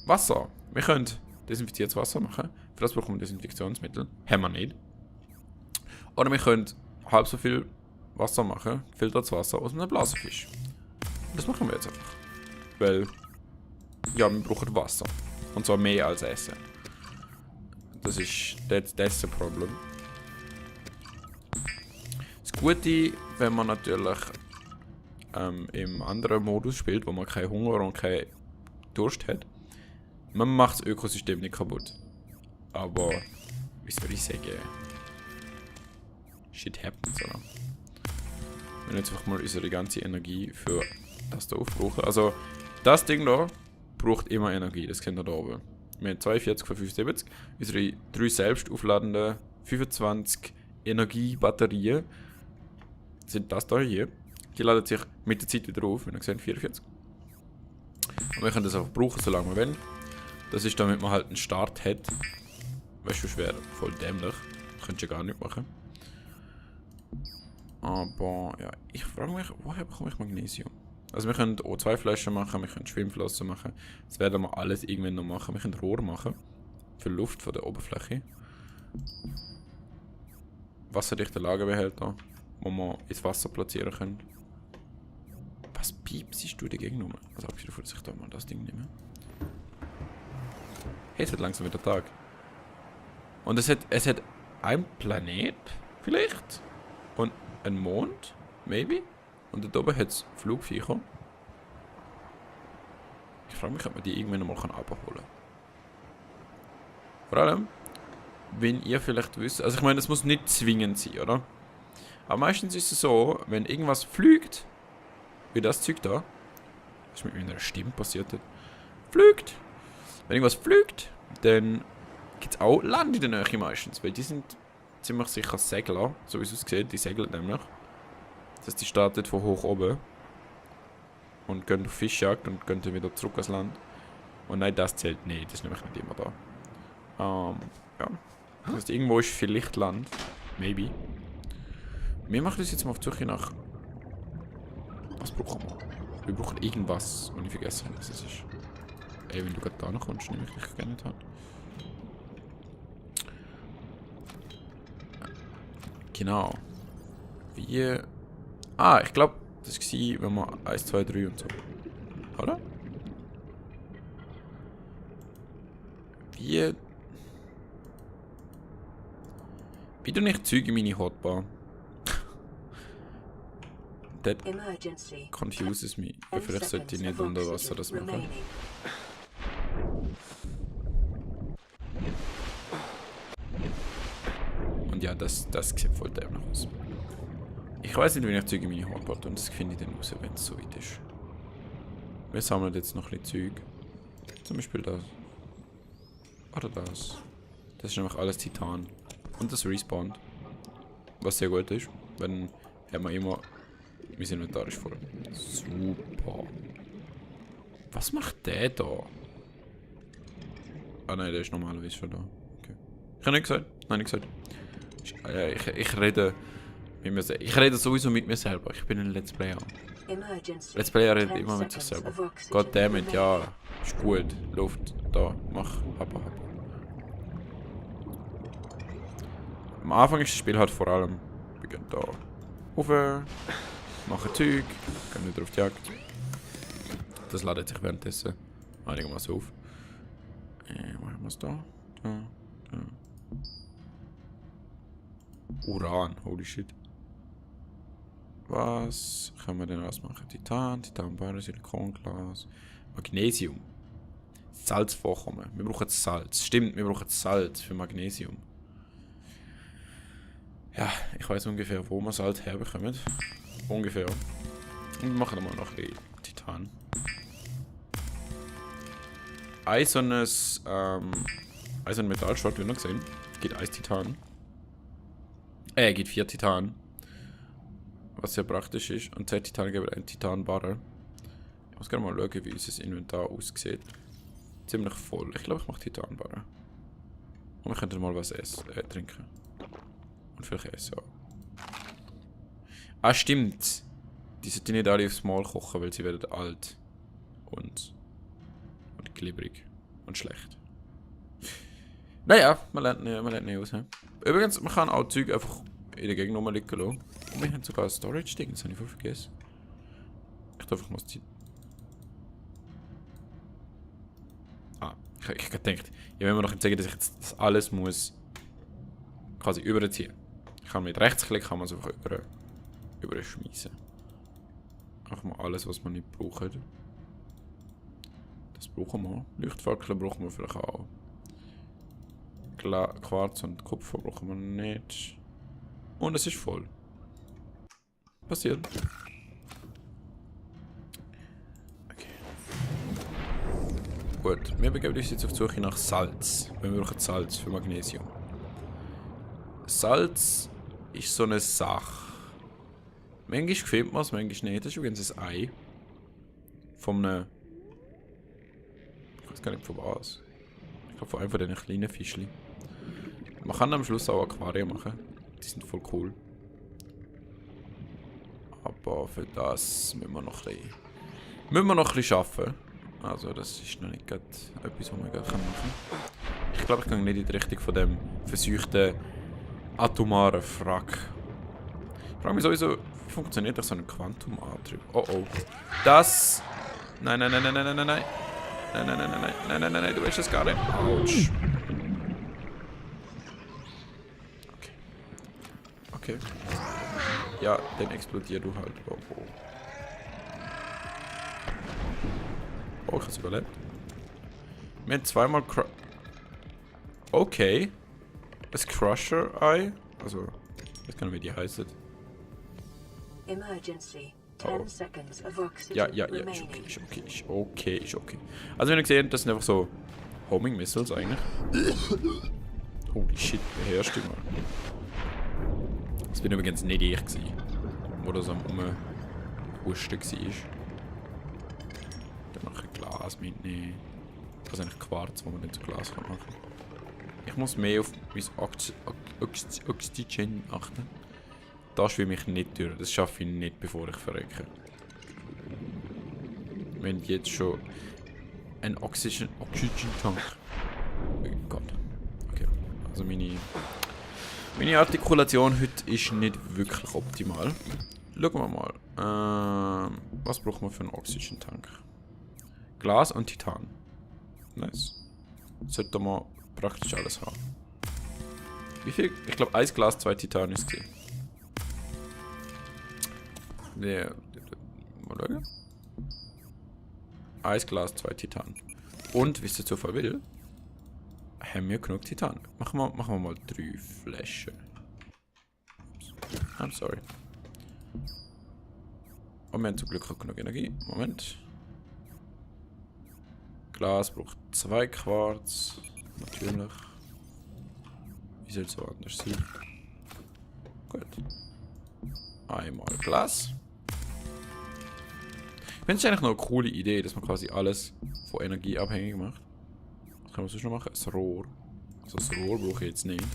Wasser. Wir können desinfiziertes Wasser machen. Für das brauchen wir Desinfektionsmittel. Haben wir nicht. Oder wir können halb so viel Wasser machen, filtriertes Wasser aus einem Blasenfisch. Das machen wir jetzt einfach. Weil, ja, wir brauchen Wasser. Und zwar mehr als Essen. Das ist das Problem. Das Gute, wenn man natürlich im anderen Modus spielt, wo man keinen Hunger und keinen Durst hat, man macht das Ökosystem nicht kaputt. Aber, wie soll ich sagen? Shit happens, oder? Wir jetzt einfach mal unsere ganze Energie für das da aufbrauchen. Also, das Ding da braucht immer Energie, das kennt ihr da oben. Wir haben 42 von 75. Unsere 3 selbst aufladenden 25 Energiebatterien sind das da hier. Die laden sich mit der Zeit wieder auf, wenn ihr seht, 44. Und wir können das einfach brauchen, solange wir wollen. Das ist, damit man halt einen Start hat. Weißt du, schwer, voll dämlich. Könntest du ja gar nicht machen. Aber ja, ich frage mich, woher bekomme ich Magnesium? Also wir können O2-Flaschen machen, wir können Schwimmflossen machen. Das werden wir alles irgendwann noch machen. Wir können Rohr machen. Für Luft von der Oberfläche. Wasserdichte Lagerbehälter, wo wir ins Wasser platzieren können. Was piepst du dagegen um? Also abgesehen davon, dass ich da mal das Ding nehme. Hey, es wird langsam wieder Tag. Und es hat einen Planet, vielleicht. Und einen Mond, maybe. Und dort oben hat es Flugviecher. Ich frage mich, ob man die irgendwann mal abholen kann. Vor allem, wenn ihr vielleicht wisst, also ich meine, es muss nicht zwingend sein, oder? Aber meistens ist es so, wenn irgendwas fliegt, wie das Zeug da, was mit meiner Stimme passiert hat, fliegt. Wenn irgendwas fliegt, dann gibt es auch Land in der Nähe meistens, weil die sind ziemlich sicher Segler, so wie es aussieht, die segeln nämlich. Das heißt, die startet von hoch oben und gehen auf Fischjagd und gehen dann wieder zurück ans Land. Und nein, das zählt nicht, das ist nämlich nicht immer da. Ja. Das heißt, irgendwo ist vielleicht Land. Maybe. Wir machen das jetzt mal auf die Suche nach... Was brauchen wir? Wir brauchen irgendwas, und ich vergesse, was es ist. Ey, wenn du gerade da noch kommst, nehme ich dich gerne an. Genau. Wie... Ah, ich glaube, das war, wenn wir 1, 2, 3 und so. Oder? Wie... Wie du nicht Zeug in meine Hotbar? That confuses me. Ja, vielleicht sollte ich nicht unter Wasser das machen. Und ja, das sieht voll dämlich aus. Ich weiß nicht, wie ich Zeug in meine Hotbar tue, und das finde ich dann raus, wenn es so weit ist. Wir sammeln jetzt noch ein bisschen Zeug. Zum Beispiel das. Oder das. Das ist nämlich alles Titan. Und das respawnt. Was sehr gut ist. Dann haben wir immer... Mein Inventar ist voll. Super. Was macht der da? Ah nein, der ist normalerweise schon da. Okay. Ich habe nicht gesagt. Nein, nicht gesagt. Ich rede mit mir selber. Ich rede sowieso mit mir selber. Ich bin ein Let's Player. Let's Player redet immer mit sich selber. Goddammit, ja. Ist gut. Luft. Da. Mach. Happa. Am Anfang ist das Spiel halt vor allem. Wir gehen da rauf, machen Zeug, gehen wieder auf die Jagd. Das ladet sich währenddessen einigermaßen auf. Wo haben wir es da? Da. Uran, holy shit. Was können wir denn ausmachen? Titanbarren, Silikonglas, Magnesium. Salz vorkommen. Wir brauchen Salz. Stimmt, wir brauchen Salz für Magnesium. Ja, ich weiß ungefähr, wo wir Salz herbekommen. Ungefähr. Und wir machen mal noch ein bisschen Titan. Eisernes Metallschrott, wie wir noch gesehen. Geht 1 Titan. Geht 4 Titan. Was sehr praktisch ist. Und 10 Titan geben ein Titanbarre. Ich muss gerne mal schauen, wie unser Inventar aussieht. Ziemlich voll. Ich glaube, ich mache Titanbarre. Und wir könnten mal was trinken. Und vielleicht essen auch. Ah, stimmt. Die sollten nicht alle aufs Mal kochen, weil sie werden alt. Und glibberig. und schlecht. Naja, man lernt nicht aus. He? Übrigens, man kann auch Zeug einfach in der Gegend rumliegen lassen. Und wir haben sogar ein Storage-Ding, das habe ich voll vergessen. Ich darf einfach mal Zeit. Ich habe gedacht, ja, wenn wir noch zeigen, dass ich jetzt das alles muss quasi überziehen. Ich kann mit Rechtsklick kann man es einfach überschmeißen. Einfach mal alles, was man nicht braucht. Das brauchen wir. Leuchtfackeln brauchen wir vielleicht auch. Quarz und Kupfer brauchen wir nicht. Und es ist voll. Passiert. Okay. Gut, wir begeben uns jetzt auf die Suche nach Salz. Wir brauchen Salz für Magnesium. Salz ist so eine Sache. Manchmal gefällt mir es, manchmal nicht. Das ist übrigens ein Ei. Von einem... Ich weiß gar nicht von was. Ich glaube von einem von diesen kleinen Fischchen. Man kann am Schluss auch Aquarien machen. Die sind voll cool. Aber für das müssen wir noch ein bisschen arbeiten. Also das ist noch nicht gerade etwas, was man gerade machen kann. Ich glaube, ich gehe nicht in die Richtung von dem versuchten atomaren Frack. Ich frage mich sowieso, wie funktioniert das so ein Quantumantrieb? Oh oh. Das... Nein, nein, nein, nein, nein, nein, nein. Nein, nein, nein, nein, nein, nein, nein, nein, nein, du weißt das gar nicht. Autsch. Okay. Ja, dann explodier du halt. Oh, oh. Oh, ich hab's überlebt. Wir haben zweimal okay. Das Crusher-Ei. Also, ich weiß gar nicht, wie die heißt. Emergency. Oh. 10 seconds of oxygen Ja, ist okay. Also, wenn ihr seht, das sind einfach so Homing Missiles eigentlich. Holy shit, beherrscht die mal. Das bin übrigens nicht ich gewesen, wo das am Umhusten war. Dann noch ein Glas mitnehmen. Das ist eigentlich Quarz, wo man nicht zu Glas machen kann. Ich muss mehr auf mein Oxygen achten. Das schwimme ich nicht durch. Das schaffe ich nicht, bevor ich verrecke. Wir haben jetzt schon einen Oxygen-Tank. Oh Gott. Okay. Also meine Artikulation heute ist nicht wirklich optimal. Schauen wir mal. Was brauchen wir für einen Oxygen-Tank? Glas und Titan. Nice. Sollte man praktisch alles haben. Wie viel? Ich glaube, 1 Glas, 2 Titan ist die. Mal schauen. 1 Glas, 2 Titan. Und, wie es der Zufall will, haben wir genug Titan. Machen wir mal 3 Flaschen. I'm sorry. Und wir haben zum Glück auch genug Energie. Moment. Glas braucht 2 Quarz. Natürlich. Wie soll es so anders sein? Gut. Einmal Glas. Ich finde es eigentlich noch eine coole Idee, dass man quasi alles von Energie abhängig macht. Was kann man sonst noch machen? Das Rohr. Also das Rohr brauche ich jetzt nicht.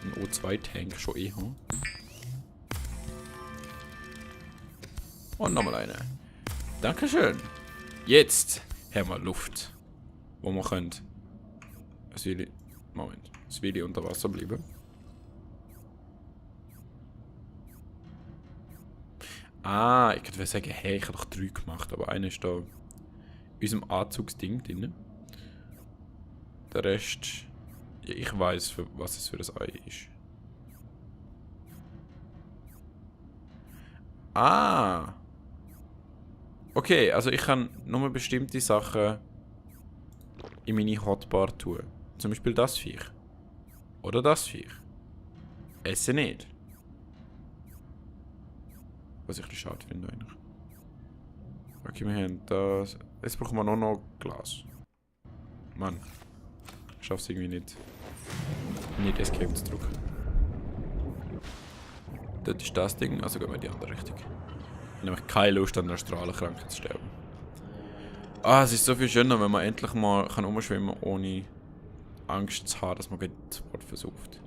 Ein O2-Tank schon eh haben. Und nochmal eine. Dankeschön. Jetzt haben wir Luft. Wo wir können. Moment. Es will unter Wasser bleiben. Ah, ich könnte sagen, hey, ich habe doch 3 gemacht, aber einer ist da in unserem Anzugsding drin. Der Rest, ja, ich weiß, was es für ein Ei ist. Ah! Okay, also ich kann nur bestimmte Sachen in meine Hotbar tun. Zum Beispiel das Viech. Oder das Viech. Essen nicht. Was ich ein bisschen schade finde eigentlich. Okay, wir haben das. Jetzt brauchen wir noch Glas. Mann. Ich schaffe es irgendwie nicht. Nicht Escape zu drücken. Dort ist das Ding, also gehen wir in die andere Richtung. Ich habe nämlich keine Lust an einer Strahlenkrankheit zu sterben. Ah, es ist so viel schöner, wenn man endlich mal kann umschwimmen kann, ohne Angst zu haben, dass man sofort versucht.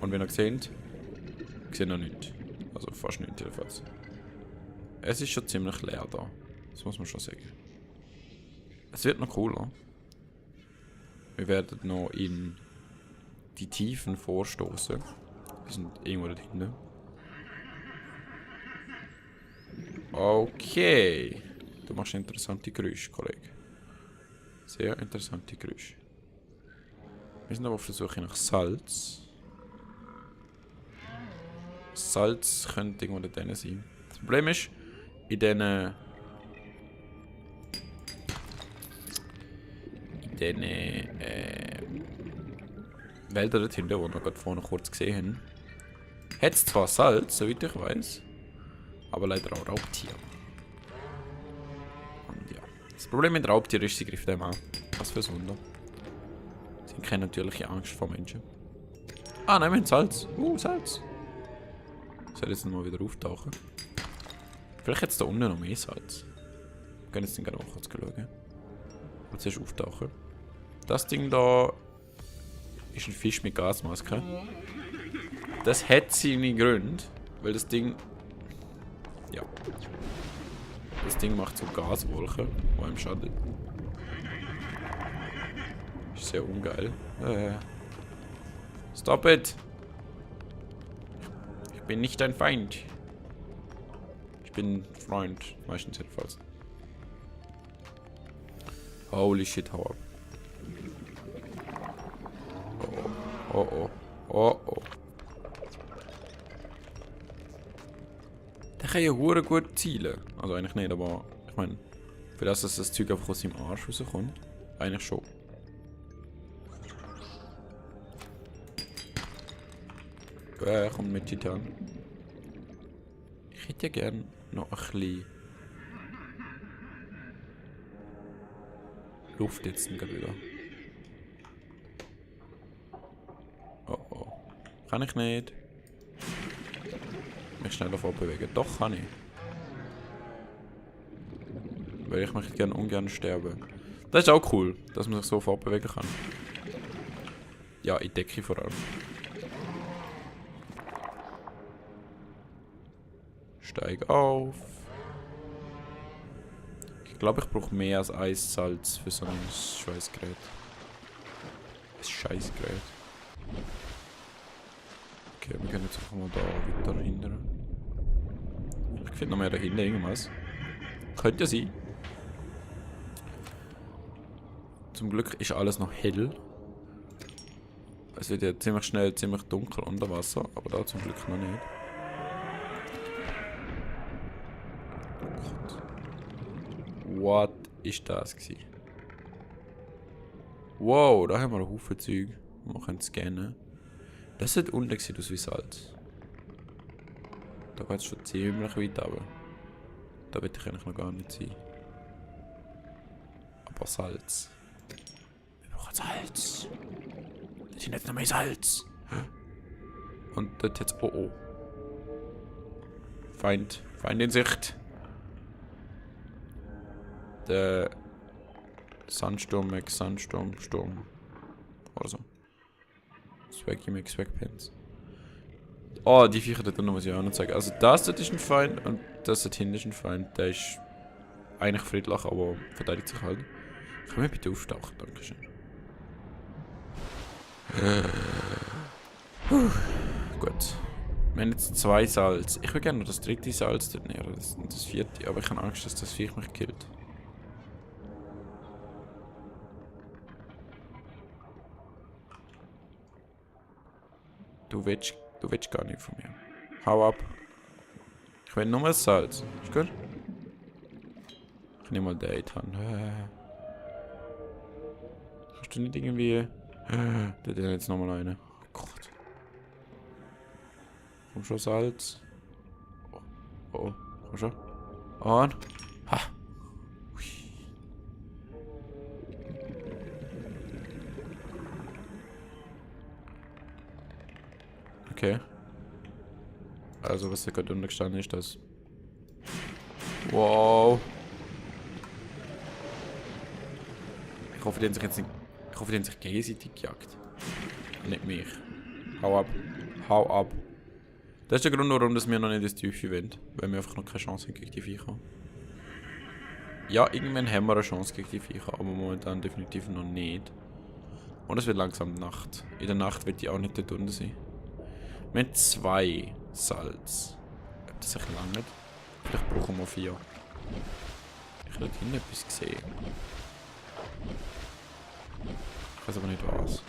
Und wenn ihr seht noch nichts. Also fast nichts jedenfalls. Es ist schon ziemlich leer da. Das muss man schon sagen. Es wird noch cooler. Wir werden noch in die Tiefen vorstoßen. Wir sind irgendwo da hinten. Okay. Du machst interessante Geräusche, Kollege. Sehr interessante Geräusche. Wir sind aber auf der Suche nach Salz. Salz könnte irgendwo da drin sein. Das Problem ist, in diesen Wäldern dort hinten, die wir gerade vorne kurz gesehen haben, hat es zwar Salz, soweit ich weiß, aber leider auch Raubtiere. Und ja, das Problem mit Raubtieren ist, sie greifen dem an. Was für ein Wunder. Sie haben keine natürliche Angst vor Menschen. Ah, nein, wir haben Salz. Salz. Soll jetzt mal wieder auftauchen? Vielleicht hat es da unten noch mehr Salz. Wir können jetzt gerade mal kurz schauen. Und zuerst auftauchen. Das Ding da ist ein Fisch mit Gasmaske. Das hat seine Gründe, weil das Ding. Ja. Das Ding macht so Gaswolken, die einem schadet. Ist sehr ungeil. Stop it! Ich bin nicht dein Feind. Ich bin Freund, meistens jedenfalls. Holy shit, hau ab. Oh. Der kann ja hure gut zielen. Also eigentlich nicht, aber ich meine, für das, dass das Zeug einfach aus seinem Arsch rauskommt, eigentlich schon. Kommt mit Titan. Ich hätte ja gern noch ein bisschen Luft jetzt gerade wieder. Oh. Kann ich nicht. Mich schneller vorbewegen. Doch, kann ich. Weil ich möchte gerne ungern sterben. Das ist auch cool, dass man sich so vorbewegen kann. Ja, in Decke vor allem. Steig auf. Ich glaube, ich brauche mehr als Eissalz für so ein Scheißgerät. Ein Scheißgerät. Okay, wir können jetzt einfach mal da weiter hindern. Ich finde noch mehr dahinter irgendwas. Könnte ja sein. Zum Glück ist alles noch hell. Es wird ja ziemlich schnell ziemlich dunkel unter Wasser, aber da zum Glück noch nicht. What ist das gewesen? Wow, da haben wir einen Haufen Zeug. Wir können scannen. Das hat unten gesehen aus wie Salz. Da geht es schon ziemlich weit runter. Da will ich eigentlich noch gar nicht sein. Aber Salz. Wir brauchen Salz. Das ist nicht noch mehr Salz. Und dort jetzt. Oh. Feind in Sicht. Der Sandsturm Max Sandsturm Sturm. Oder so. Swaggy Max Swagpants. Oh, die Viecher dort muss ich auch noch zeigen. Also das dort ist ein Feind und das dort hinten ist ein Feind. Der ist eigentlich friedlich, aber verteidigt sich halt. Kann mir bitte auftauchen, dankeschön. Gut. Wir haben jetzt 2 Salz. Ich will gerne noch das 3. Salz dort nehmen. Das 4. Aber ich habe Angst, dass das Viech mich killt. Du willst gar nicht von mir. Hau ab. Ich will nur mal Salz. Ist gut? Ich nehme mal den an. Kannst du nicht irgendwie. Da hat jetzt nochmal eine. Oh Gott. Komm schon, Salz. Oh. Komm schon. Und. Ha. Ui. Okay. Also, was da gerade untergestanden ist, das. Wow. Ich hoffe, die haben sich jetzt nicht. Ich hoffe, die haben sich gegenseitig gejagt. Nicht mich. Hau ab. Hau ab. Das ist der Grund, warum wir noch nicht ins Tiefe wollen. Weil wir einfach noch keine Chance haben gegen die Viecher. Ja, irgendwann haben wir eine Chance gegen die Viecher, aber momentan definitiv noch nicht. Und es wird langsam Nacht. In der Nacht wird die auch nicht dort unten sein. Wir haben 2 Salz. Ob das sich lange? Vielleicht brauchen wir 4. Ich habe dort hinten etwas gesehen. Ich weiß aber nicht was.